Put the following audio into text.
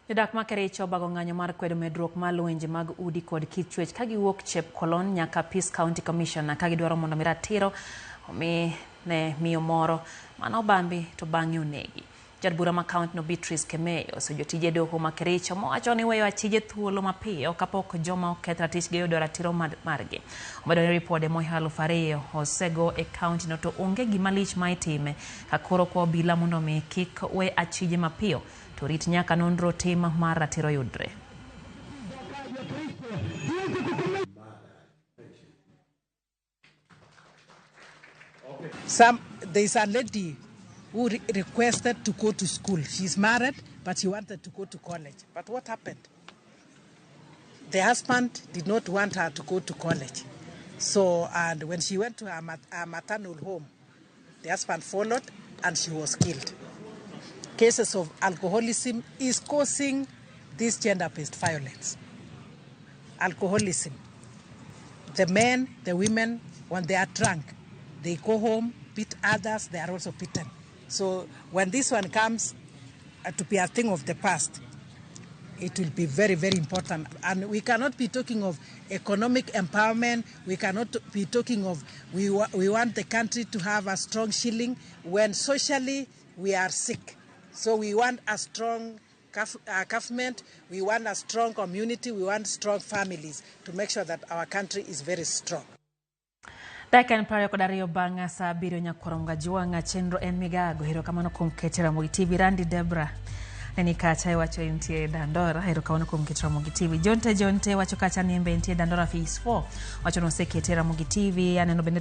Jodak ma Kericho obago ng'anyo mar kwedo medruok mar lwenje mag udi kod kit chwech ka giwuok Chepkolon nyaka Peace County Commissioner ka gidwaro mondo mi ratiro omi ne miyo moro mane obambi to bang'e onegi. Jaod bura ma kaunti no Beatrice Kemei osejo tije doho ma Kericho mowacho ni weyo achije thuolo mapiyo kapok joma oketh ratichgi oyudo ratiro margi. Omedo ni ripode mohingo 2000 osego e kaunti no to onge gima lich ma itime ka koro kwa obila mondo mi kik we achije mapiyo to rit nyaka nonro tim mar ratiro yudre. Some, there is a lady who requested to go to school. She's married, but she wanted to go to college. But what happened? The husband did not want her to go to college. So, and when she went to her maternal home, the husband followed and she was killed. Cases of alcoholism is causing this gender-based violence. Alcoholism. The men, the women, when they are drunk, they go home, beat others, they are also beaten. So when this one comes to be a thing of the past, it will be very, very important. And we cannot be talking of economic empowerment. We cannot be talking of we want the country to have a strong shilling when socially we are sick. So we want a strong government, we want a strong community, we want strong families to make sure that our country is very strong. Dakika en 22 bang' saa 7 nyakwar Mgajwang' chenro en migago. Erokamano kuom keto Ramogi TV. Randy Debra neni kacha iwacho intie Dandora. Erokamano kuom keto Ramogi TV. Jonte Jonte wacho kacha ni en be entie Dandora Phase 4. Wacho ni osekete Ramogi TV. Aneno bende